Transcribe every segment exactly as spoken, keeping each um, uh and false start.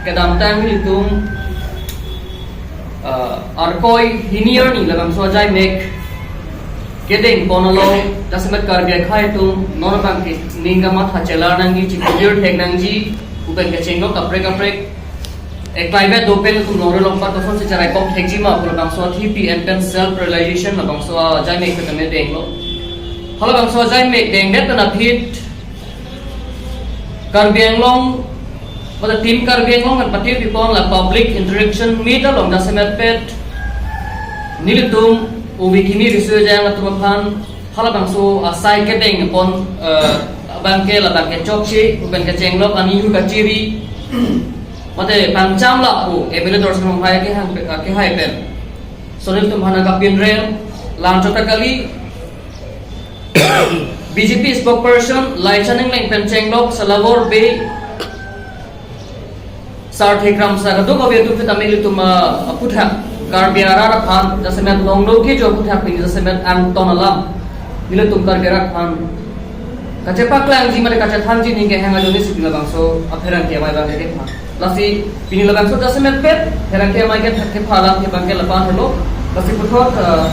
Kedamtang nelitum, uh, Arkoi hini arni labangso ajaimek kedeng pon along, jasemet Karbi akhei atum non abangke ning kamatha chelar nangji, chikujir thek nangji, pu pen kachenglok kaprek kaprek. Eklai vet dopen atum longri longpat kosonsi cherai kok thekji ma pu labangso athi pen self realization labangso ajaimek pen kami denglo. Halabangso ajaimek dengdet pen aphi Karbi Anglong, pada tim Karbi Anglong pen patir pipon la public interaction meet along jasemet pet nelitum ubi kimi riso jang atum aphan halabangso asai kedeng pon, eh, abangke labangke chokche, pu pen kachenglok ani hu kachiri, mate pangcham lapu M L A Dorsing Ronghang kehang pe-, kehai pen so nelitum aphan kapinrem, lang chota kali, B J P spokesperson Laichan Engleng pen chenglok Salawor Bey, Sarthe Kramsa kadokave atum sitame nelitum, ah, aphuthak Karbi arat aphan jasemet longlo kejo aphuthak pini jasemet angton alam nelitum Karbi arat aphan kachepaklangji mate kachethanji ning kehang ajoine si pini labangso apherangke amei abangke kepha. Lasi pini labangso jasemet pet pherangke amei ke thak kepha alam ke abangke lapu-an helo. Lasi puthot, eh,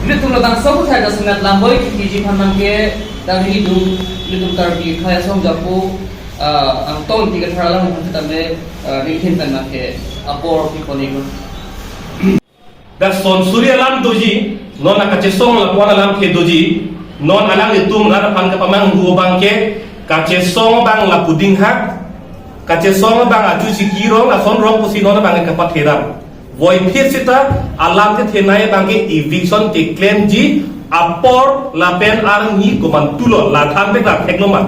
nelitum labangso aphuthak jasemet lamboi kikiji aphan abangke dang hidung nelitum Karbi akhei asong japo, eh, angton ti kathar alam aphan sitame, eh, ringthin pen abangke apor pipon iklo. Dak son suri alam doji, non akachesong lapu-an alam ke doji, non alanglitum rat aphan kapamanghu abangke, kachesong abang lapu dinghak, kachesong abang achu chiki rong, lason rong pusi non abang kapathedam. Voiphit sita alam kethenei abangke eviction keklemji apor lapen arni komantulo, la thanpek la theklo ma.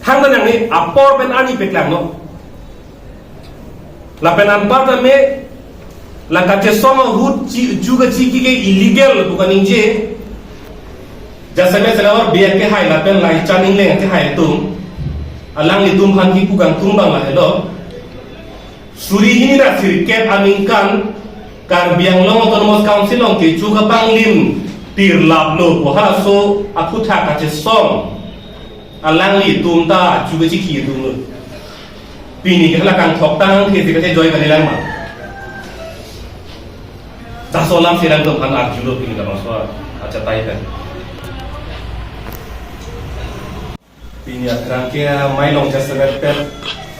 Hang nangne apor pen arni peklanglo. Lapen anparta me la kachesong ahut chi, chu kachiki ke illegal pu kaningje. Jasemet Salawor Bey kehai lapen Laichan Engleng kehai atum, alanglitum aphan kipu kangtung abang lahelo. Suri hini ra sirkep aningkan Karbi Anglong Autonomous Council along kecho kapanglim pirlaplo pu halaso aphuthak kachesong alanglitum ta chu kachiki atumlo. Pini ke hala kangthok tang ke sika te joy kalilang ma. Laso alam si alangtum aphan arjulo pini labangso achatai pen. Pini apherangke amei along jasemet pet,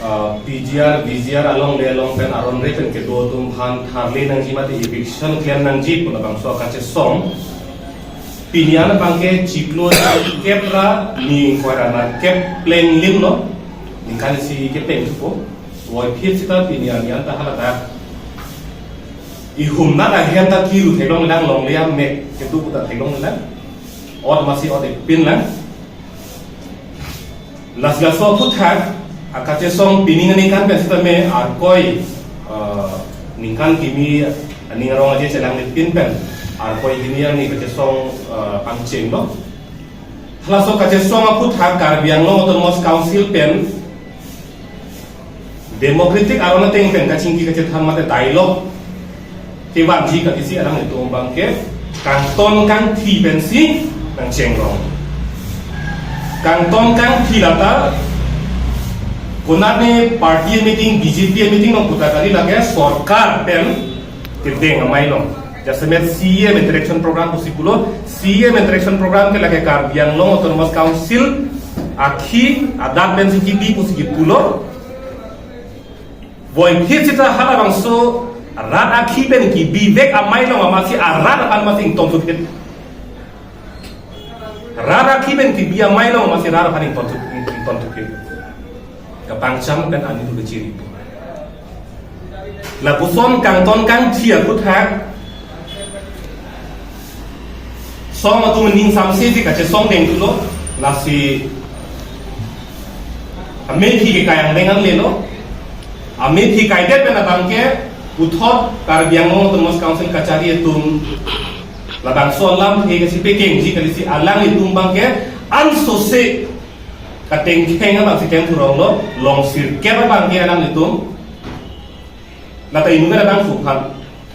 ah, P G R, V G R along le along pen aron re pen kedo atum aphan tharle nangji mate eviction klem nangji pu labangso kachesong. Pini an abangke chiklo kep ra ni ingkoi ra nangkep plenglimlo. Ningkan isi ke pleng thupo. Voiphit sita pini an, an ta haladak ihum nat ahem ta kiru theklonglelang, longle amek kedo pu ta theklonglelang. Ot masi ot epinlang. Lasi laso aphuthak akachesong pini aningkan pen sitame Arkoi, eh, ningkan kimi aning arong aje chelangle pin pen Arkoi kimi arni kachesong, eh, pangchenglo. Halaso kachesong aphuthak Karbi Anglong Autonomous Council pen democratic aron ateng pen kachingki kachethan mate dialogue kevanji kali si alanglitum abangke kangton kangthi pensi nangchengrong. Kangton kangthi lata konatne party meeting, B J P meeting nong puta kali, lake sorkar pen kedeng amei along. Jasemet C E M interaction program pusi pulo, C E M interaction program ke lake Karbi Anglong Autonomous Council akhi adak pensi kibi pusi kipulo. Voiphit sita halabangso rat akhi pen kibivek amei along amatsi arat aphan amatsi ingtong thuphit. Rat akhi pen kibi amei along amatsi rat aphan ingtong thu, ingtong thuphit. Kapangcham pen ani thu kachiri. Lapuson kangton kangthi aphuthak song atum ning samse si kachesong dengthulo, lasi amethi kekai angdeng anlelo. Amethi kaidet pen abangke puthot Karbi Anglong Autonomous Council kachari atum labangso alamthe kachepekengji kali si alanglitum abangke ansose katengkheng abangsi klem thuronglo, long sirkep abangke alanglitum. Lata inut pen abang su aphan,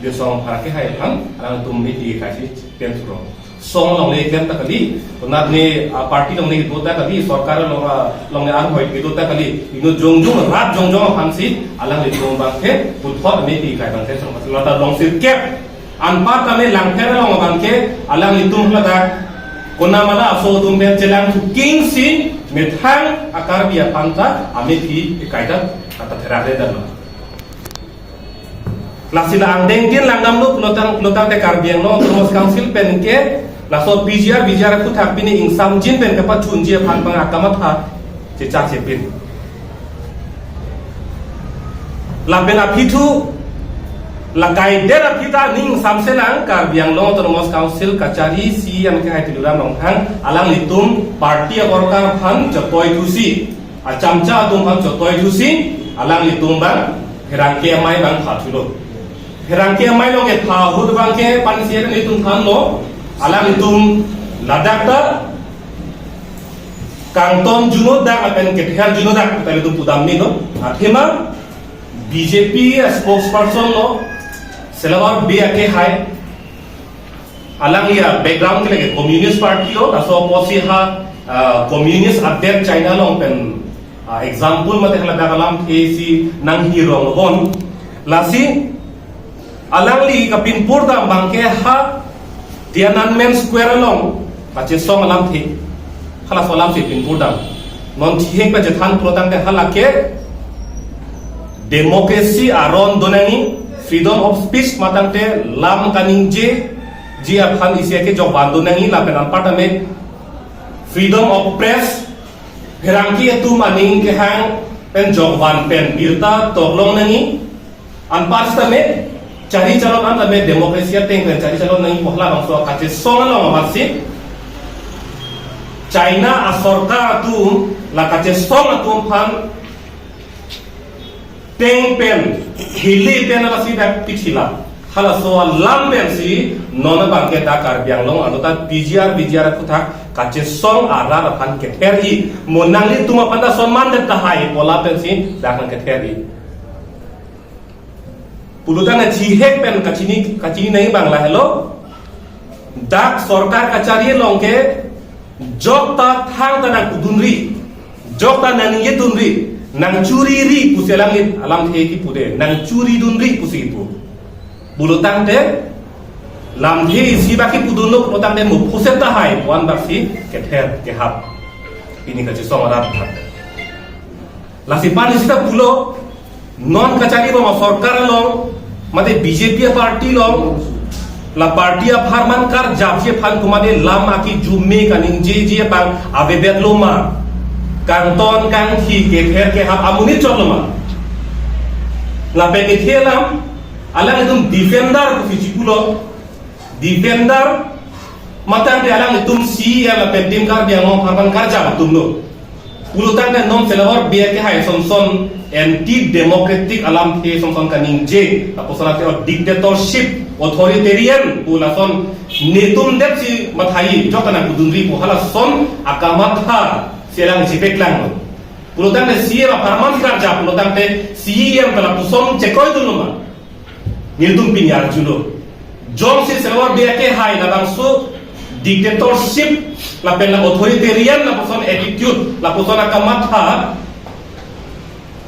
Dirsong Phara kehai aphan, alanglitum methi kekaisi pen thurong. song longle klem ta kali, konat ne, ah, party longle kedo ta kali, sorkar long, ah, longle arhoi kedo ta kali, inut jongjong, rat jongjong aphansi alanglitum abangke puthot amethi kai abangke song lata long sirkep. Anpar kami Langpher along abangke alanglitum ladak konamala aso atum pen chelangthu kingsi methang a-Karbi aphan ta amethi kai ta kata therak le dan. Lasi la angdeng tin langdamlo pulotang, pulotangte Karbi Anglong Autonomous Council pen ke laso P G R, V G R aphuthak pini ingsamjin pen kapachunji aphan abang akamatha chechak chepin. Lapen aphi thu, la kaidet aphi ta ning samselang Karbi Anglong Autonomous Council kachari C E M kehai Tuliram Ronghang alanglitum party akorkar aphan chotoi thusi, achamcha atum aphan chotoi thusi, alanglitum abang pherangke amei abang phathulo. Pherangke amei along kepha ahut abangke pansi alanglitum thanlo, alanglitum ladak ta kangton juno dak lapen kether juno dak ta ilitum pudam ni lo. Athema B J P spokesperson lo, Silawar Bey akehai, alangli a-background ke lake Communist Party lo, laso apotsi ha, ah, Communist adet China along pen, ah, example mate hala dak alamthe si nanghirong hon. Lasi alangli kapinpur dam abangke ha Tiananmen Square along kachesong alamthe, halaso alamthe pinpur dam. Non thihek pachethan pulotangte hala ke democracy aron donangji, freedom of speech matangte lam kaningjeji aphan isi akejok van donangji, lapen anparta me freedom of press, pherangke atum aning kehang pen jok van pen birta toklong nangji. Anpar sitame chari chalon an tame democracy ateng pen chari chalon nangji pu halabangso kachesong along amatsi China asorkar atum la kachesong atum aphan teng pen, hili pen alasi dak pithila. Halaso alam pensi non abangke ta Karbi Anglong alo ta P G R, V G R aphuthak kachesong arat aphan kether-i. Mo nanglitum aphan ta sonman det tahai pu alam pensi dak aphan kether-i. Pulotang thihek pen kachini, kachini nangji abang lahelo. Dak sorkar kachari along ke jok ta thangta nangpudunri, jok ta nangyetunri, nangchuriri pusi alangli alamthe kipu de, nangchuridunri pusi kipu. Pulotangte lamthe isi bak kipudunlo pulotangte mo phuset tahai pu-an baksi kether kehap. Pini kachesong arat. Lasi pan isi ta pulo, non kachari bom asorkar along, mate B J P party along, la party apharman karjapji aphan komatne lam akejome kaningjeji abang avedet lo ma, kangton kangthi kether kehap amonit chot lo ma. Lapen kethe alam, alanglitum defender pusi chipulo, defender matangte alanglitum C E M lapen Team Karbi Anglong apharman karjap atum lo. Pulotangte non Silawar Bey akehai sonson anti democratic alamthe sonson kaningje, lapuson ate dictatorship, authoritarian pu lason netum detsi mathai jok ta nangpudunri pu halason akamatha si alang chipeklang lo. Pulotangte C E M apharman karjap pulotangte C E M ta lapuson chekoidun lo ma. Nelitum pini arjulo. Jongsi Silawar Bey akehai labangso dictatorship lapen la authoritarian lapuson attitude, lapuson akamatha,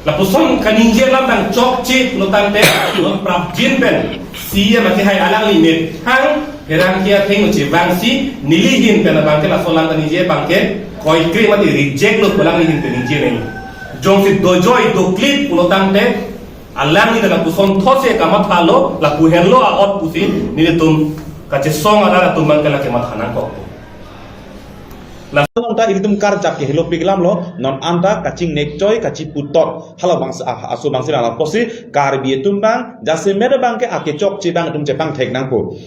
lapuson kaningje alam nangchokche pulotangte non prapjin pen C E M akehai alangli methang pherangke atheng chevangsi neli ahin pen abangke laso alam kaningje abangke koikre mate reject lo pu alangli ahin pen ningje nang. Jongsi dojoi doklit pulotangte alangli ta lapuson thotsi kamatha lo, lapu henlo a-ot pusi nelitum kachesong arat atum abangke lake matha nangkok. Laso along ta ilitum karjap ke helopik alam lo, non anta kachingnek choi, kachiputot. Halabangsi, ah, aso abangsi la apotsi Karbi atum abang jasemet abangke akechokche abang atum chepangthek nangpo.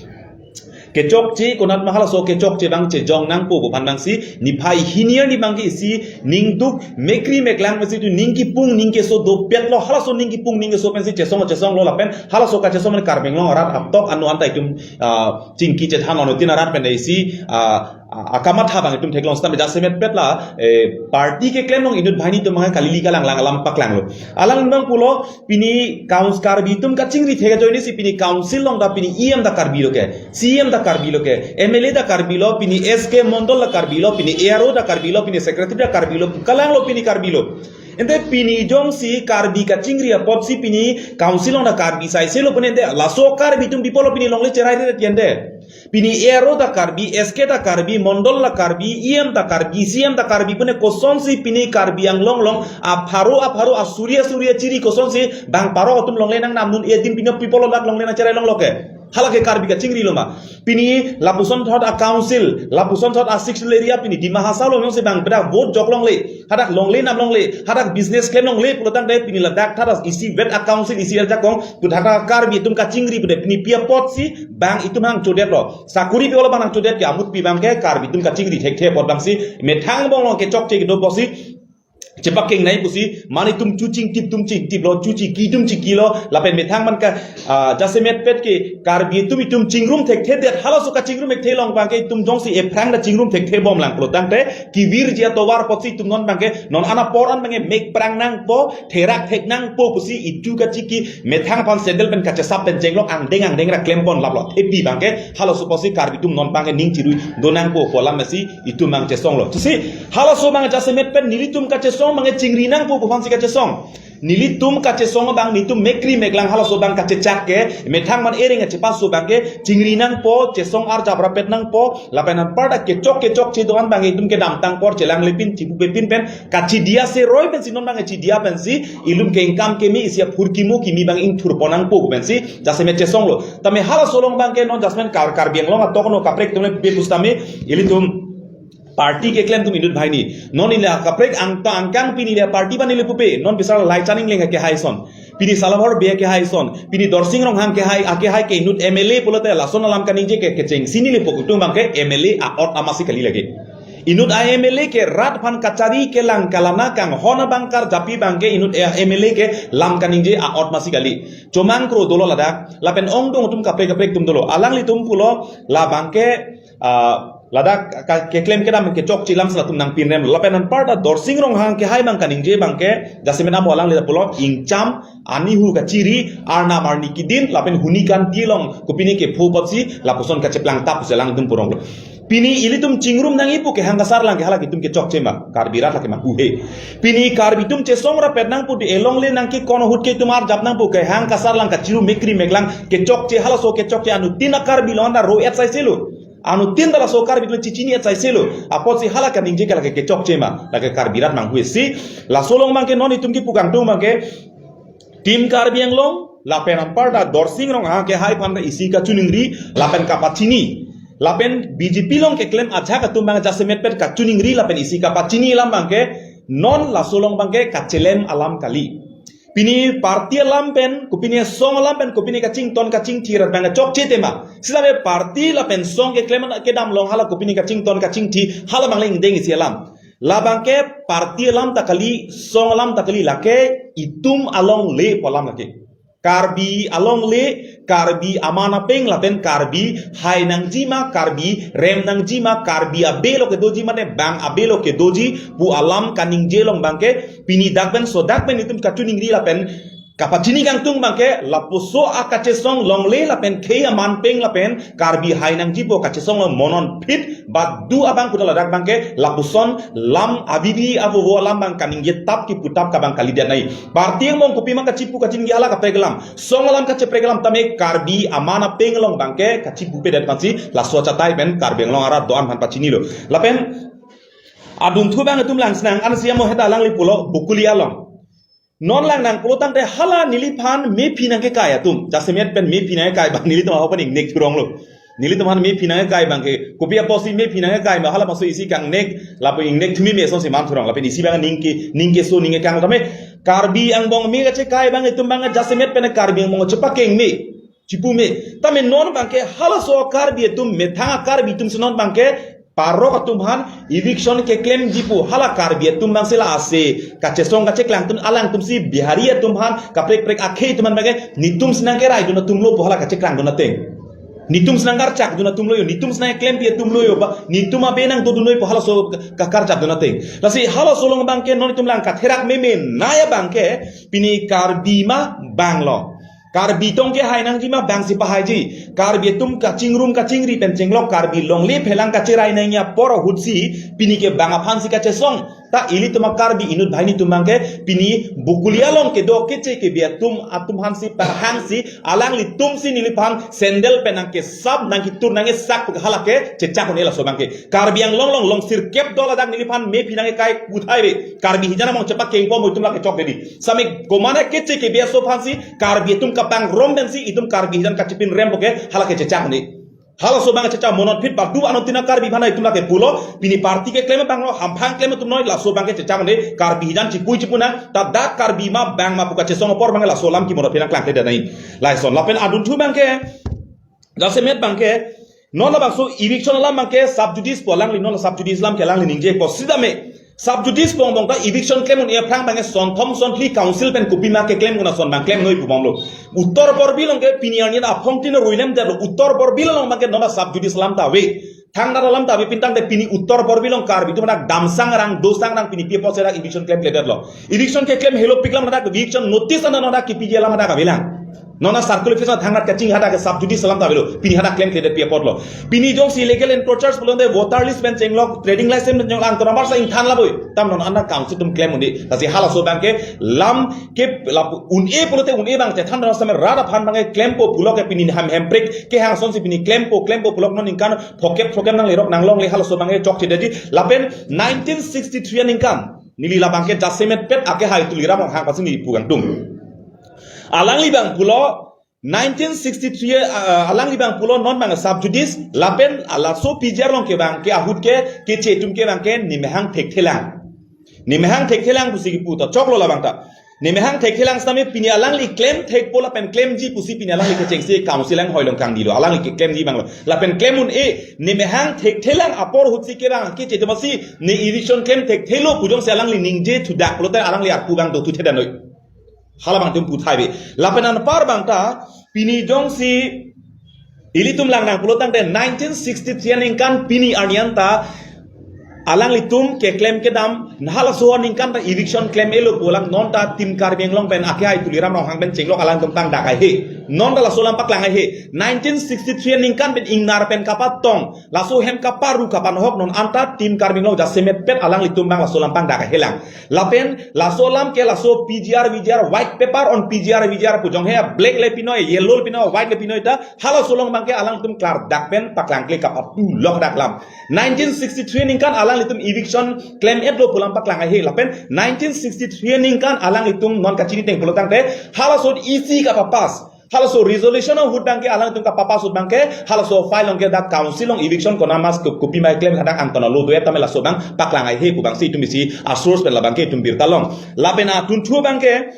Kechokche konat ma halaso kechokche abang chejong nangpo pu aphan abangsi niphai hini arni abangke isi ningduk mekri meklang pensi tu ning kipung ning keso dopet lo, halaso ning kipung ning keso pensi chesong chesong lo lapen halaso kachesong mane Karbi Anglong arat aptok ano anta itum, ah, chingki chethan lo tin arat pen isi, ah, a-, akamatha abang itum theklong seta jasemet pet la, eh, party keklem along inut banghini atum abang kalili kalang lang alam paklanglo. Alang abang pulo pini council Karbi atum kachingri thek ajoine si pini council along ta pini E M ta Karbi lo ke, C E M ta Karbi lo ke, M L A ta Karbi lo, pini S K Mondol ta Karbi lo, pini A R O ta Karbi lo, pini secretary ta Karbi lo, kalanglo pini Karbi lo. Ante pini jongsi Karbi kachingri apotsi pini council along ta Karbi saise lo pune ante laso Karbi atum pi apotlo pini longle cherai re ante. Pini A R O ta Karbi, S K ta Karbi, Mondol ta Karbi, E M ta Karbi, C M ta Karbi pune kosonsi pini Karbi Anglong along apharo apharo asuri asuri achiri kosonsi bang parok atum longle nangnam, non edin pini pi apotlo dak longle nangcherai longlo ke. Hala ke Karbi kachingri lo ma. Pini lapuson thot a council, lapuson thot a six schedule area pini Dima Hasao along si bang bedak vote jok longle, hadak longle nam longle, hadak business klem longle pulo tangte pini ladak thadas isi vet a council isi ajakong pu hadak Karbi atum kachingri pude pini pi apotsi bang itum nangchodetlo. Sakuri pi apotlo bang nangchodet ke, amut pi abang ke Karbi atum kachingri thekthe apot abangsi methang angbong along kechokche kedo apotsi chepakengnei pusi, mane itum chuching tip tum ching tiplo, chuchi ki tum chiki lo, lapen methang abang ke, ah, jasemet pet ke Karbi atum itum chingrum thekthe det, halaso kachingrum thekthe along abang ke itum jongsi ephrang ta chingrum thekthe bomlang pulo tangte kevirji atovar apotsi itum non abang ke non an apor an abang ke mek prang nangpo, therak thek nangpo pusi itum kachiki methang aphan sandal pen kachesap pen chenglok angdeng angdeng ra klempon laplo. Thepi abang ke halaso apotsi Karbi atum non abang ke ning chirui do nangpo pu alam si itum abang chesonglo. Lasi halaso abang jasemet pen nelitum kachesong abang chingri nangpo pu aphansi kachesong. Nelitum kachesong abang nelitum mekri meklang halaso abang kachechak ke methang man ereng achepaso abang ke chingri nangpo, chesong arjap rapet nangpo, lapen anparta kechok kechokche do-an abang itum kedamtang apor chelang lepin chipupe pin pen kachidiya se roi pensi non abang chidiya pensi ilum kengkam keme isi aphurkimo kimi abang ingthurpon nangpo pensi jasemet chesonglo. Tame halaso along abang ke non jasemet Kar Karbi Anglong atok no kaprek atum le pupe pusitame ilitum party keklem atum inut banghini. Non ili kaprek angta angkang pini le party abang ili pupe. Non bisar Laichan Engleng kehai ason, pini Salabhor Bey kehai ason, pini Dorsing Ronghang kehai, akehai ke inut M L A pulote lason alam kaningje ke kecheng sini le pu itum abang ke M L A a-ot amatsi kali lake. Inut a M L A ke rat aphan kachari kelang kalana kanghon abang karjapi abang ke inut a M L A ke lam kaningje a-ot amatsi kali. Chomang kro dolo ladak, lapen ongdung atum kaprek kaprek atum dolo. Alanglitum pulo la abang ke, ah, ladak ka-, keklem kedam kechokche alam si latum nangpinrem. Lapen anparta Dorsing Ronghang kehai abang kaningje abang ke, jasemet amo alangli pulo ingcham, anihu kachiri, arnam arni kidin, lapen huni kanti along kopine kepho apotsi lapuson kacheplang tap pusi alangtum puronglo. Pini ilitum chingrum nangji pu kehang kasarlang ke hala ke itum kechokche ma, Karbi rat lake ma hu he. Pini Karbi atum chesong rapet nangpo de, elongle nangkekon ahut ke itum arjap nangpo, kehang kasarlang kachiru mekri meklang kechokche, halaso kechokche anuttin a Karbi along anta ro-et saiselo. Anuttin ta laso Karbi atum chichini-et saiselo. Apotsi hala kaningje ke lake kechokche ma, lake Karbi rat mang hu he si. Laso along abang ke non itum kipu kangtung abang ke Team Karbi Anglong, lapen anparta Dorsing Ronghang kehai aphan ta isi kachiningri, lapen kapachini. Lapen B J P along keklem ajahak atum abang jasemet pet kachiningri, lapen isi kapachini alam abang ke, non laso along abang ke kachelem alam kali. Pini party alam pen, kopine song alam pen, kopine kachington kachingthi rat abang chokche tema. Sitame party lapen song keklem kedam along hala kopine kachington kachingthi, hala abang le ingdeng isi alam. Labang ke party alam ta kali, song alam ta kali, lake itum alongle pu alam lake. Karbi alongle, Karbi aman apeng lapen Karbi hai nangji ma, Karbi rem nangji ma, Karbi abe lo kedoji mane bang abe lo kedoji pu alam kaningje along abang ke pini dak pen sodak pen itum kachiningri lapen kapachini kangtung abang ke lapuson akachesong longle lapen khei aman peng lapen Karbi hai nangji pu kachesong along monon phit badu abang kuda ladak abang ke lapuson lam abibi avovo alam abang kaningje tap kipu tap ke abang kalidet nai. Party angbong kopi ma kachipu kachiningje hala kaprek alam, song alam kacheprek alam tame Karbi aman apeng along abang ke kachipupedet pensi laso achatai pen Karbi Anglong arat do-an aphan pachinilo. Lapen adungthu abang itum langsinang, ansi amo heta alangli pulo Bokuli along. Non lang nang pulo tangte hala neliphan mephi nangkekai atum. Jasemet pen mephi nangkekai abang nelitum ahok pen ingnek thuronglo. Nelitum aphan mephi nangkekai abang ke, kopi apotsi mephi nangkekai abang, hala maso isi kangnek, lapen ingnek thumi me asonsi man thurong, lapen isi abang ning ke, ning keso ning kekang tame. Karbi angbong me kachekai abang itum abang jasemet pen Karbi angbong chepakeng me. Chipu me. Tame non abang ke halaso Karbi atum methang Karbi atum si non abang ke parok atum aphan eviction keklemji pu hala Karbi atum abang si la ase kachesong kacheklang atum, alangtum si Bihari atum aphan kaprek prek akhei atum aphan abang ke netum si nangkeraidun atumlo pu hala kacheklangdun ateng. Netum si nangkarchakdun atum lo yo, netum si nangklempi atum lo yo, ba netum abe nangdodun noi pu halaso ka-, kakarchakdun ateng. Lasi halaso along abangke non itum lang katherak meme naya abangke pini Karbi ma bang lo. Karbi tong kehai nangji ma bang si pahaiji. Karbi atum kachingrum kachingri pen chenglok Karbi longle phelang kacherai nangji apor ahut si pini ke bang aphan si kachesong. Ta ilitum a-Karbi inut banghini atum abangke pini Bokolia along kedo keche kebe atum atum aphan si parhang si alanglitum si neliphan sandal pen nangkesap nangketur nangkesak pu halake chechak un-e laso abangke. Karbi Anglong along long sirkep do ladak neliphan mephi nangkekai puthai re. Karbi hijan among chepakengpo mo itum lake chok dedi. Sami komane keche kebe aso aphan si Karbi atum kapangrum pen si itum Karbi hijan kachipin rem poke halake chechak un-e. Halaso abang chechak monot phit badu anot tina Karbi aphan itum lake pulo pini party keklem abang lo hamphang klem atum noi laso abangke chechak un-e Karbi hijan chipui chipu nang ta dak Karbi ma bang ma pu kachesong apor abangke laso alam ke monot phit nangklang te danai. Lason lapen adunthu abangke jasemet abangke non labangso eviction alam abangke sub judice pu alangli non sub judice alam ke alangli ningjepo sidame. Sub judice pu angbong ta eviction klem un-e aphrang abangke sonthom sonphli council pen kopi ma keklem un ason abang klem noi pu bomlo. Uttar Borbil along ke pini arni aphong tin ruilem dalo Uttar Borbil along abangke non sub judice alam ta ave. Thangnat alam ta ave pintang te pini Uttar Borbil along Karbi atum dak damsang rang dosang rang pini pi apotsi dak eviction klemkledetlo. Eviction keklem helo piklam dak eviction notice ana non dak kipiji alam dak avelang. Non a-circular office thangnat kaching hadak ke sub judice alam ta avelo. Pini hadak klemkledet pi apotlo. Pini jongsi illegal encroachers pulote voter list pen chenglok trading license pen chenglok angton amar sa ingthan laboi. Tam non anda council atum klem un-e. Lasi halaso abangke lam ke lap un-e pulote un-e abang chethan ran same rat aphan abangke klempo pulo ke pini hem hemprek kehang asonsi pini klempo klempo pulo non ningkan phokep phokep nanglerok nanglongle halaso abangke chokche dedi. Lapen nineteen sixty-three aningkan neli labangke jasemet pet akehai Tuliram Ronghang aphansi neli pu kangtung. Alangli abang pulo nineteen sixty-three, ah, alangli abang pulo non abang sub judice lapen laso P G R along ke abangke ahut ke keche atum ke abangke nemehang thekthelang. Nemehang thekthelang pusi kipu ta choklo labang ta. Nemehang thekthelang sitame pini alangli klemthekpo lapen klemji pusi pini alangli kechengsi council anghoi along kangdilo. Alangli keklemji abang lo. Lapen klem un-e nemehang thekthelang apor ahut si ke abang keche atum si ne eviction klemthekthelo pu jongsi alangli ningje thudak pulote alangli arpu abang do thuthedan noi. Halabang atum puthai ave. Lapen anpar abang ta pini jongsi ilitum lang nang pulo tangte nineteen sixty-three aningkan pini arni an ta alanglitum keklem kedam halaso aningkan ta eviction klem-elo pu alang non ta Team Karbi Anglong pen akehai Tuliram Ronghang pen chenglok alangtum tangdak haihe. Non ta laso alam paklang haihe. Nineteen sixty-three aningkan pen ingnar pen kapatong laso hem kaparu kapanhok non anta Team Karbi Anglong jasemet pet alanglitum abang laso alam pangdak haihelang. Lapen laso alam ke laso P G R V G R white paper on P G R V G R pu jong he black le pinoi, yellow le pinoi, white le pinoi ta halaso along abangke alangtum klardak pen paklangkle kapatulok dak alam. Nineteen sixty-three aningkan alanglitum eviction klem-etlo pu alam paklang haihe lapen nineteen sixty-three aningkan alanglitum non kachini ateng pulo tangte halaso E C kapapass. Halaso resolution ahut abangke alangtum kapapass ahut abangke halaso file along ke dak council along eviction kona mas ko-, kopi ma klem hadak angton alo do-et tame laso abang paklang haihe pu abangsi itum isi a-source pen labangke itum birta long. Lapen adunthu abangke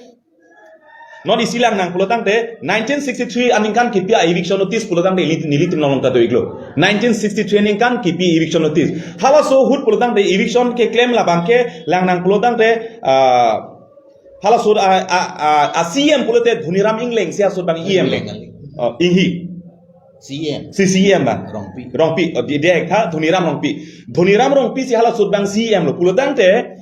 non isi lang nang pulo tangte nineteen sixty-three aningkan kipi a-eviction notice pulo tangte ili nelitum long ta do-iklo. Nineteen sixty-three aningkan kipi eviction notice. Halaso ahut pulo tangte eviction keklem labangke lang nang pulo tangte, ah, halaso a, a, a, a C M pulote Dhoniram Engleng si halaso abang E M. Engleng, Engleng. Oh, Enghi. C M. Si C M ba? Rongpi. Rongpi. Oh, di, dia tha Dhoniram Rongpi. Dhoniram Rongpi si halaso abang C M lo. Pulo tangte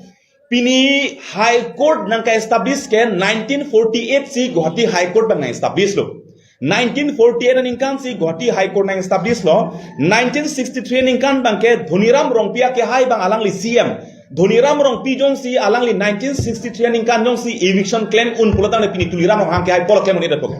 pini High Court nangka-establish ke nineteen forty-eight si Guwahati High Court abang nang-establish lo. Nineteen forty-eight aningkan si Guwahati High Court nang-establish lo. Nineteen sixty-three aningkan abangke Dhoniram Rongpi akehai abang alangli C M. Dhoniram Rongpi jongsi alangli nineteen sixty-three aningkan jongsi eviction klem un pulo tangte pini Tuliram Ronghang kehai pulo klem un-edet poke.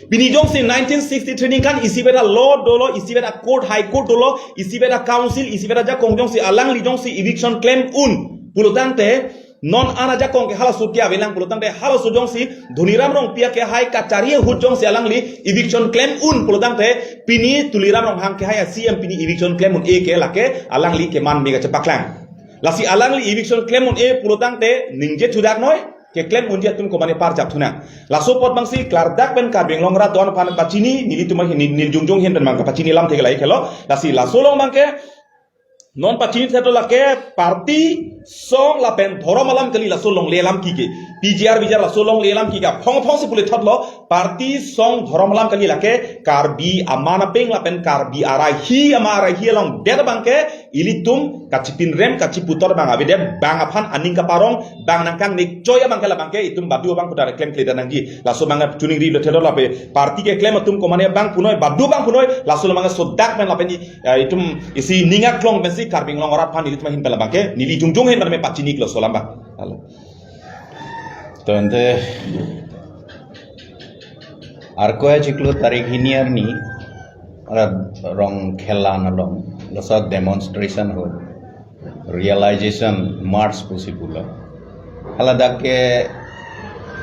Pini jongsi nineteen sixty-three aningkan isibet a-law dolo, isibet a-court, High Court dolo, isibet a-council, isibet ajakong jongsi alangli jongsi eviction klem un pulo tangte non an ajakong ke halaso ke avelang pulo tangte halaso jongsi Dhoniram Rongpi akehai kachari ahut jongsi alangli eviction klem un pulo tangte pini Tuliram Ronghang kehai a-C M pini eviction klem un-e ke lake alangli keman mega chepaklang. Lasi alangli eviction klem un-e pulo tangte ningje thudak noi, keklem unji atum komane parjap thunang. Laso apot abangsi klardak pen Karbi Anglong rat don aphan pachini nelitum ahin neli jongjong ahin pen abang pachini lam thek lahai helo. Lasi laso along abangke non pachini thekthe lake party, song lapen dhorom alam kali laso longle alam kike. P G R, V G R laso longle alam ke kaphong phong si pule thotlo, party song dhorom alam kali, lake Karbi aman apeng lapen Karbi araihi ama araihi along det abang ke ilitum kachipinrem kachiputhot abang avedet, bang aphan aning kaparong, bang nangkangnek choi abang ke labang ke itum badu abang putar klemkle nangji. Laso abang chuning ri lo thelo lape party keklem atum komane abang punoi, badu abang punoi, laso labang ke sodak pen lapen i, eh, itum isi ning aklong pensi Karbi Anglong arat aphan ilitum ahin pen labang ke neli jongjong ahin pen me pachini lo laso alam abang. Halo. To ante arko achiklo tarik hini arni, ara Rongkhelan along laso demonstration ho, realization march pusi pulo. Haladak ke,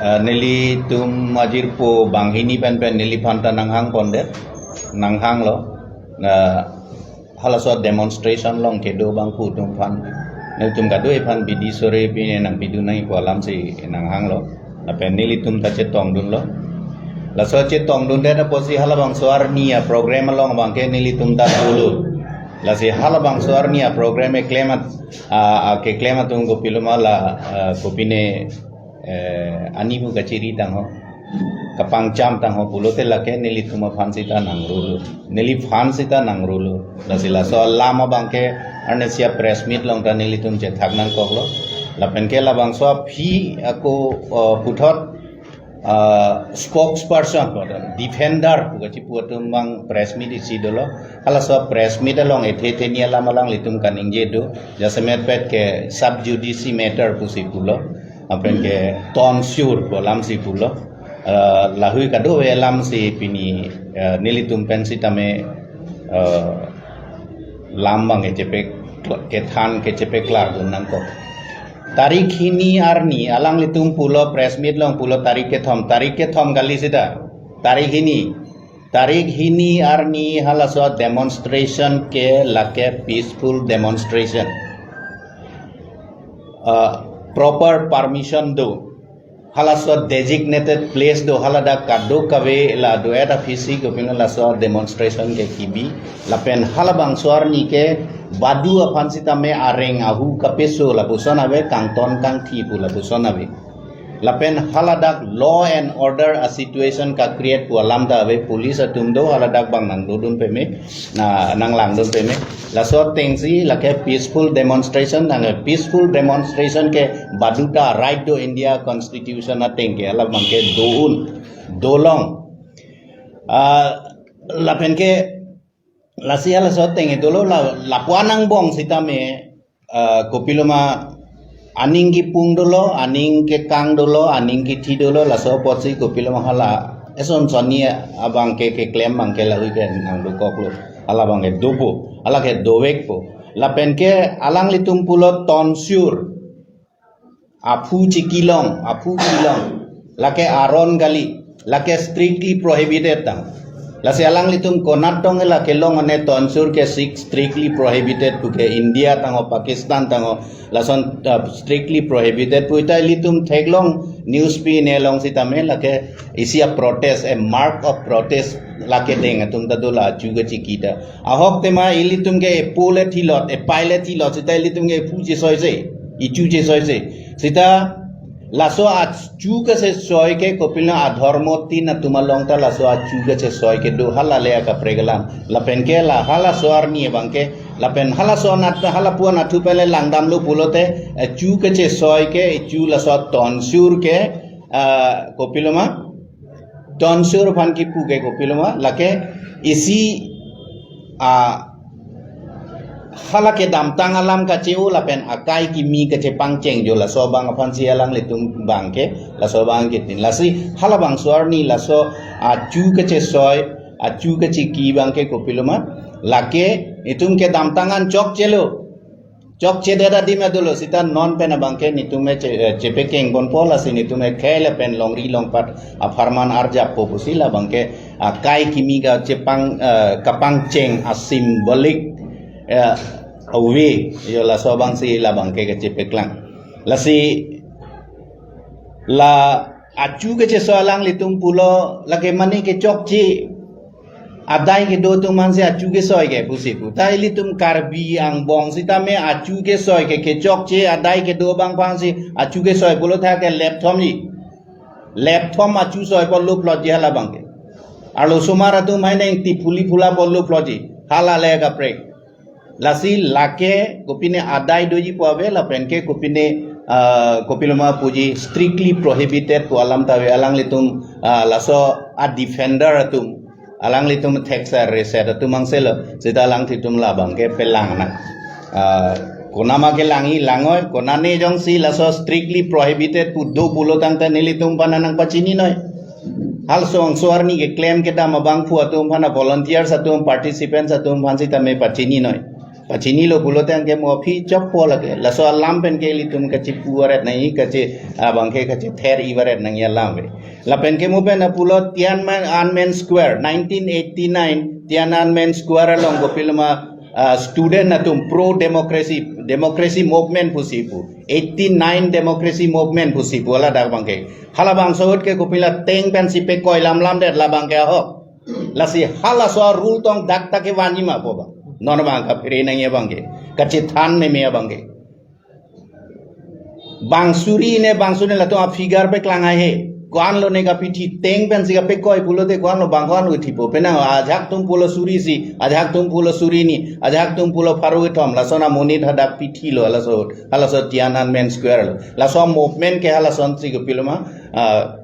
eh, nelitum ajirpo banghini pen pen neliphan ta nanghang pondet, nanghanglo. Na halaso demonstration along kedo abang pu atum aphan, nelitum kadokave aphan bidi sore pine nangpidun nangji pu alam si nanghanglo. Lapen nelitum ta chetongdunlo. Laso chetongdundet apotsi halabangso arni aprogram along abang ke nelitum ta dolo. Lasi halabangso arni aprogram keklem at-, a, a, keklem atum kopiloma la, a, kopine, eh, ani pu kachiri tangho, kapangcham tangho pulote lake nelitum aphan sita nangrolo, neliphan sita nangrolo. Lasi laso alam abang ke arnisia press meet along ta nelitum chethak nangkoklo. Lapen ke labangso aphi ako, uh, puthot, uh, spokesperson, defender pu kachipu atum abang press meet isi dolo. Halaso press meet along ethe theni alam alanglitum kaningje do, jasemet pet ke sub judice matter pusi pulo, lapen ke tonsure pu alam si pulo. Eh, lahui kadokave alam si pini, eh, nelitum pen sitame, eh, lam abang kechepek, kethan kechepeklar dun nangkok. Tarik hini arni alanglitum pulo, press meet along pulo tarik kethom, tarik kethom kali sita. Tarik hini, tarik hini arni halaso demonstration ke lake peaceful demonstration. Uh, proper permission do. Halaso designated place do, haladak kadokave la do-et aphi si kopine laso demonstration ke kibi. Lapen halabangso arni ke badu aphan sitame areng ahu kapeso lapuson ave, kangton kangthi pu lapuson ave. Lapen haladak law and order a situation ka create pu alam ta ave, police atum do, haladak abang nangdodun peme, na nanglangdun peme. Laso atengsi lake peaceful demonstration, nang peaceful demonstration ke badu ta right do, India Constitution ateng ke, hala abang ke do-un, dolong. Ah, lapen ke lasi halaso ateng dolo la, lapu-an angbong sitame, ah, kopiloma aning kipung dolo, aning kekang dolo, aning kithi dolo, laso apotsi kopiloma hala eson sonni abang ke keklem abang ke lahui ke nangdokoklo. Hala abang ke dopo, hala ke dovekpo. Lapen ke alanglitum pulo tonsure, aphu chikilong, aphu kilong, lake aron kali, lake strictly prohibited tang. Lasi alanglitum konat tong lake long ane tonsure ke sik strictly prohibited pu ke India tangho, Pakistan tangho, lason, uh, strictly prohibited pu ta ilitum theklong news pine along sitame lake isi a protest, a mark of protest lake deng atum ta do la achu kachiki ta. Ahok tema ilitum ke epo le thilot, epai le thilot, sita ilitum ke ephu chesoi se, ichu chesoi se. Sita laso achu kachesoi ke kopiloma adhormo tin atum along ta laso achu kachesoi kedo, hala le akaprek alam. Lapen ke la halaso arni abang ke, lapen halaso anat, halapu-an athu pen le langdamlo pulote, achu kachesoi ke, achu laso tonsure ke, ah, kopiloma, tonsure aphan kipu ke kopiloma, lake isi, ah, hala kedamtang alam kache-o lapen akai kimi kachepangcheng jo, laso abang aphan si alanglitum abang ke, laso abang ke tin. Lasi halabangso arni laso achu kachesoi, achu kachiki abang ke kopiloma, lake itum kedamtang an chokchelo. Chokchedet adim dolo, sita non pen abang ke netum me che-, eh, chepekeng ponpo, lasi netum me khei lapen longri longpat apharman arjappo pusi la abang ke, ah, akai kimi kachepang, eh, kapangcheng a symbolic, eh, a way, jo laso abang si la abang ke kachepeklang. Lasi la achu kachesoi alanglitum pulo, lake mane ke chokche, Adai kedo atum aphansi achu kesoi ke pusi pu. Ta ilitum Karbi angbong sitame achu kesoi ke kechokche, adai kedo abang aphansi achu kesoi pulo tha ke laptop ji. Laptop achu soi apotlo plotji hala abangke. Arlosomar atum hai neng tipuli pula apotlo plotji. Hala le kaprek. Lasi lake kopine adai doji pu ave lapenke kopine, ah, kopiloma puji strictly prohibited pu alam ta ave, alanglitum, ah, laso a defender atum, alanglitum thekser reset atum angselo, seta alanglitum labangke pelang na. Ah, konama kelangji langoi, konane jongsi laso strictly prohibited pu do pulo tangte nelitum aphan nangpachininoi. Halaso angso arni keklem kedam abangphu atum aphan, volunteers atum, participants atum aphan sitame pachininoi. Pachinilo pulote anke mo aphi chokpo lake. Laso alam penke ilitum kachipu varet nangji, kachi abangke kachither-i varet nangji alam ave. Lapenke mo pen pulo Tiananmen Square, nineteen eighty-nine Tiananmen Square along kopiloma, ah, student atum pro democracy, democracy movement pusi pu, eighty-nine democracy movement pusi pu hala dak abangke. Halabangso ahut ke kopila teng pensi pekoi lamlamdet labangke ahok. Lasi halaso a-rule tong dak ta kevanji ma pu abang. Non abang kaphere nangji abangke. Kachethan meme abangke. Bang suri ne, bang suri ne latum a-figure peklang ahe. Ko-anlo ne kapithi, teng pensi kapekoi pulote ko-anlo, bang ko-anlo thipo. Penang ajahak atum pulo suri isi, ajahak atum pulo suri hini, ajahak atum pulo pharo kethom, lason amonit hadak pithilo, halaso, halaso Tiananmen Square lo. Laso movement ke halasonsi kopiloma, ah,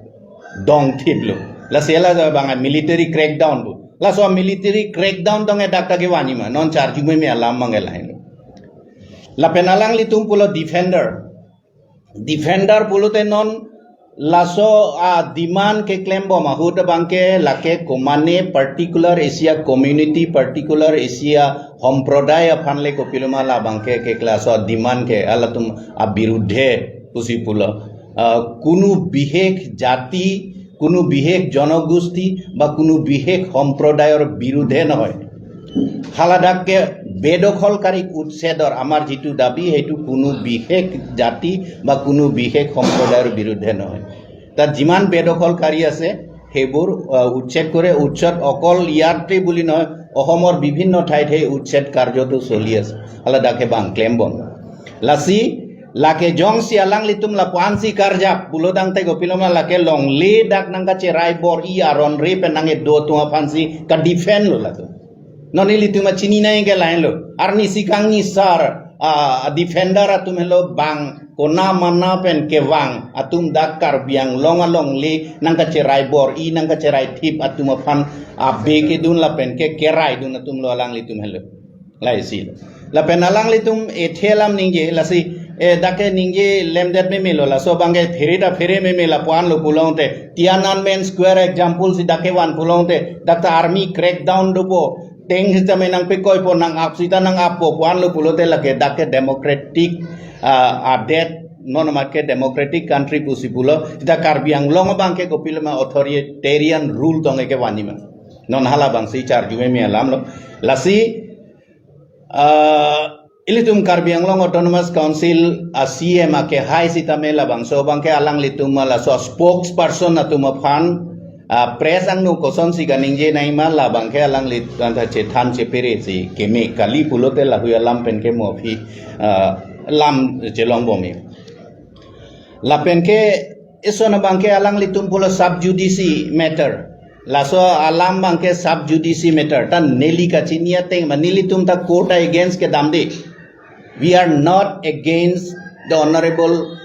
dongthiplo. Lasi hala abang military crackdown pu. Laso military crackdown tong e dak ta kevanji ma. Non charju meme alam abangke lahenlo. Lapen alanglitum pulo defender. Defender pulote non laso a-demand keklembom ahut abangke lake komane particular isi a-community, particular isi a-homproday aphan le kopiloma labangke ke laso demand ke halatum abirudhe pusi pulo. Ah, কোনো বিশেষ জাতি, কোনো বিশেষ জনগোষ্ঠী বা কোনো বিশেষ সম্প্ৰদায়ৰ বিৰুদ্ধে নহয়। হালাদাকে বেদখলকাৰীক উচ্ছেদৰ, আমাৰ যিটো দাবী, সেইটো কোনো বিশেষ জাতি বা কোনো বিশেষ সম্প্ৰদায়ৰ বিৰুদ্ধে নহয়। তাত যিমান বেদখলকাৰী আছে, সেইবোৰ, আহ, উচ্ছেদ কৰে। উচ্ছেদ অকল ইয়াতে বুলি নহয়, অসমৰ বিভিন্ন ঠাইত সেই উচ্ছেদ কাৰ্যটো চলি আছে। Haladake bang klembom. Lasi, lake jongsi alanglitum lapu-ansi karjap pulo tangte kopiloma lake longle dak nangkacherai bor-i aron re pen nang-edo atum aphansi ka-defend lo latum. Non ilitum achini nangji ke lahenlo. Arnisi kangni sar, ah, defender atum helo bang kona mana pen kevang atum dak Karbi Anglong alongle nangkacherai bor-i nangkacherai thip atum aphan abe kedun lapen ke keraidun atumlo alanglitum helo. Laisi. Lapen alanglitum ethe alam ningje, lasi, eh, dak ke ningje lemdet meme lo, laso abangke phere ta phere meme lapu-anlo pulote, Tiananmen Square example si dak kevan pulote, dak ta army crackdown dopo, teng sitame nangpekoipo, nang-ap sita nang-appo pu-anlo pulote lake dak ke democratic, ah, adet, non amat ke democratic country pusi pulo, sita Karbi Anglong abangke kopiloma authoritarian rule tong e kevanji ma. Non halabangsi charju meme alam lo. Lasi, ah, ilitum Karbi Anglong Autonomous Council a-C E M akehai sitame labangso abangke alanglitum laso spokesperson atum aphan, ah, press angno kosonsi kaningje nangji ma labangke alangli anta chethan chepere si keme kali pulote lahui alam pen ke mo aphi, ah, lam chelongbom e. Lapen ke eson abangke alanglitum pulo sub judice matter. Laso alam abangke sub judice matter. Ta neli kachini ateng ma nelitum ta court against kedamde. We are not against the Honorable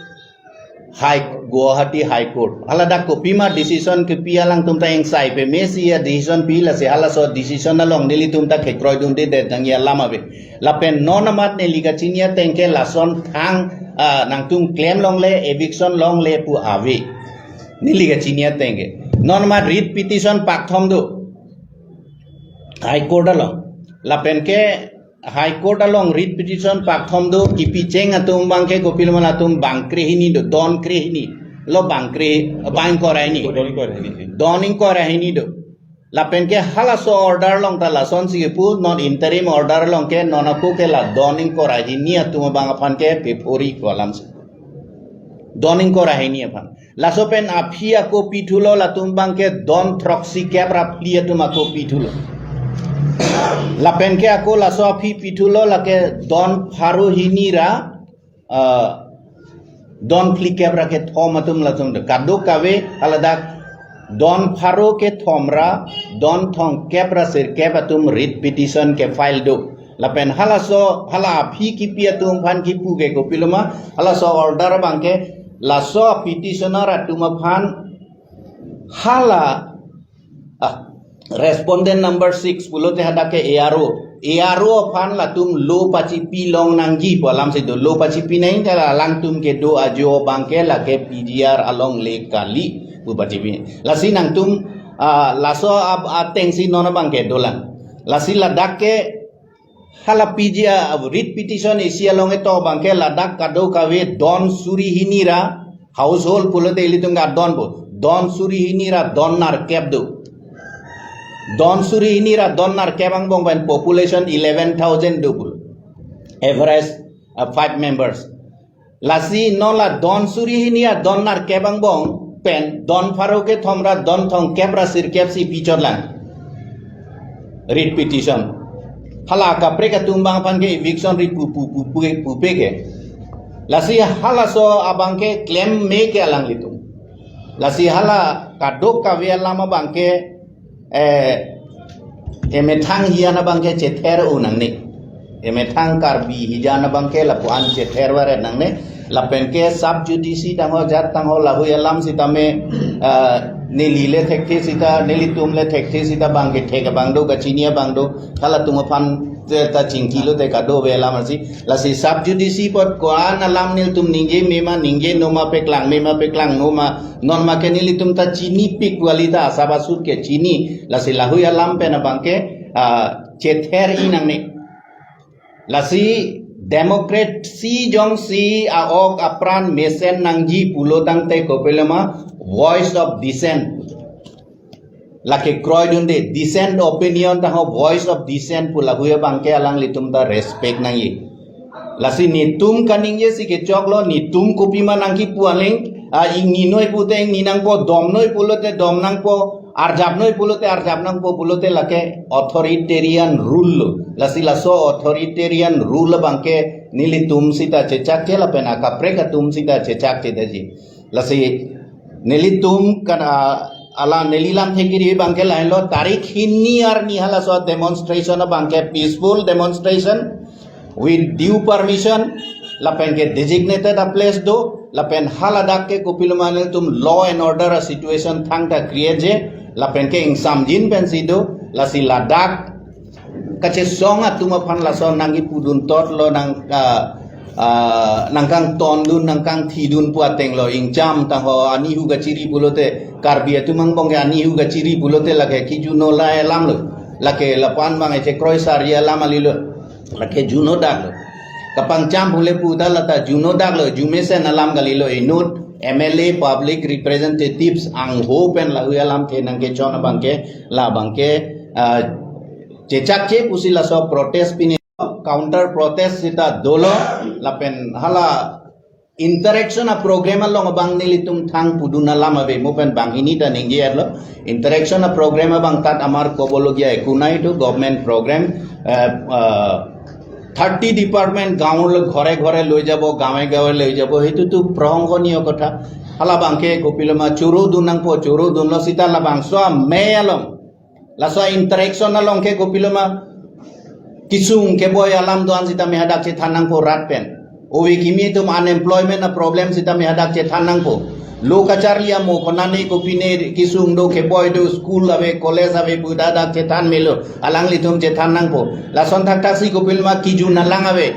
High, Guwahati High Court. Haladak kopima decision kepi alangtum ta engsai pemesi a-decision pi, lasi halaso decision along nelitum ta kekroidundedet nangji alam ave. Lapen non amat neli kachini ateng ke lason thang, ah, nangtum claim longle, eviction longle pu ave. Neli kachini ateng ke. Non amat writ petition pakthom do. High Court along. Lapen ke High Court along writ petition pakthom do, kipicheng atum abangke kopiloma latum bang krehini do, don krehini. Lo bang kre, bang ingkoi ra hini. Don ingkoi ra hini. Don ingkoi ra hini do. Lapen ke halaso order along ta lasonsi kepu, non interim order along ke non ako ke la don ingkoi ra hini atum abang aphan ke pephori ko alamsi. Don ingkoi ra hini aphan. Laso pen aphi ako pithulo, latum abangke don throksi kep ra phli atum ako pithulo. Lapen ke ako laso aphi pithulo lake don pharo hini ra, ah, don phlikep ra kethom atum latum do. Kadokave haladak don pharo kethom ra don thomkep ra sirkep atum writ petition ke file do. Lapen halaso hala aphi kipi atum aphan kipu ke kopiloma, halaso order abangke laso petitioner atum aphan hala, ah, respondent number six pulote hadak ke A R O. A R O aphan latum lo pachipi long nangji pu alam si do. Lo pachipi nangji ta alangtum kedo ajo abangke lake P G R along le kali pu pachipi. Lasi nangtum, ah, laso ab-, atengsi non abangke dolang. Lasi ladak ke hala P G R, ah, writ petition isi along eto abangke ladak kadokave don suri hini ra household pulote ilitum ke adon pu. Don suri hini ra don nerkep do. Don suri hini ra don nerkep angbong pen population eleven thousand do pu. Average, ah, five members. Lasi non la don suri hini ra don nerkep angbong pen don pharo kethom ra don thomkep ra sirkep si pichot lang writ petition. Hala kaprek atum abang aphan ke eviction ri pu pu pu pu pupe ke. Lasi halaso abangke klem me ke alanglitum. Lasi hala kadokave alam abangke, eh, emethang hijan abangke chether-o nangne. Emethang Karbi hijan abangke lapu-an chether varet nangne. Lapen ke sub judice tangho jat tangho lahui alam sitame, eh, neli le thekthe sita, nelitum le thekthe sita abangke thek abang do, kachini abang do. Halatum aphan te ta chingki lote kadokave alam asi. Lasi sub judice apot ko-an alam nelitum ningje mema ningje noma, peklang mema peklang noma, non ma ke nelitum ta chinipik kali ta asap asut ke chini. Lasi lahui alam pen abangke, ah, chether-i nangne. Lasi democracy jongsi a-ok apran mesen nangji pulo tangte kopiloma voice of dissent. Lake kroidunde, dissent opinion tangho voice of dissent pu lahui abangke alanglitum ta respect nangji. Lasi netum kaningjesi kechoklo, netum kopima nangkipu aling, ah, ingninoi pute ingni nangpo, domnoi pulote dom nangpo, arjapnoi pulote arjap nangpo pulote lake authoritarian rule lo. Lasi laso authoritarian rule abangke nelitum sita chechakche lapen akaprek atum sita chechakche daji. Lasi nelitum kan, ah, ala neli lamthe kiri abangke lahenlo, tarik hini arni halaso demonstration abangke peaceful demonstration with due permission lapen ke designated a place do, lapen haladak ke kopiloma nelitum law and order a situation thangta create-je, lapen ke ingsamjin pensi do. Lasi ladak kachesong atum aphan laso nangkipudun totlo nang, ah, ah, nangkangtondun nangkangthidun pu atenglo. Ingcham tangho anihu kachiri pulote, Karbi atum angbong ke anihu kachiri pulote lake kijuno lai alam lo. Lake lapu-an abang eche kroi sari alam kali lo. Lake juno dak lo. Kapangcham pule puta lata juno dak lo, jumesen alam kali lo, inut M L A public representatives angho pen lahui alamthe nangkechon abangke, labangke, ah, chechakche pusi laso protest pine, counter protest sita dolo. Lapen hala interaction a program along abang nelitum thangpudun alam ave, mo pen banghini ta ningje-etlo. Interaction a program abang তাত আমাৰ ক'বলগীয়া একো নাই, এইটো government program, eh, eh, thirty department গাঁৱৰ ঘৰে ঘৰে লৈ যাব, গাঁৱে গাঁৱে লৈ যাব, সেইটোতো প্ৰশংসনীয় কথা। Hala abangke kopiloma choro dun nangpo, choro dunlo sita labangso amei along, laso interaction along ke kopiloma kesung keboi alam do-an sitame hadak chethan nangpo rat pen. Ove kimi atum unemployment a problem sitame hadak chethan nangpo. Lo kacharli amo konane kopine kesung do keboi do, school ave college ave pu hadak chethan melo. Alanglitum chethan nangpo. Lason thakthak si kopiloma kijun alang ave.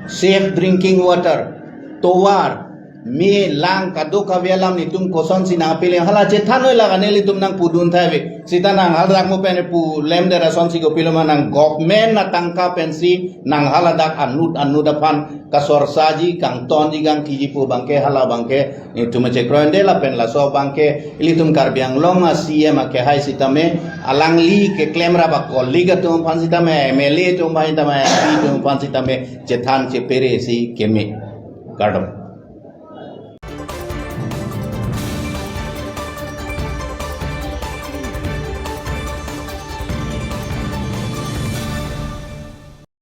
Safe drinking water, tovar, me lang kadokave alam netum kosonsi nangpile, hala chethan noi laga nelitum nangpudun thai ave. Sita nang haladak mo pen pu lemdet asonsi kopiloma nang government atangka pensi nang haladak anut anut aphan kasorsaji kangtonji kangthiji pu abangke hala abangke netum chekroide lapen laso abangke ilitum Karbi Anglong a C M akehai sitame alangli keklem rap a colleague atum aphan sitame, M L A atum aphan sitame, M P atum aphan sitame chethan chepere si keme. Kardom.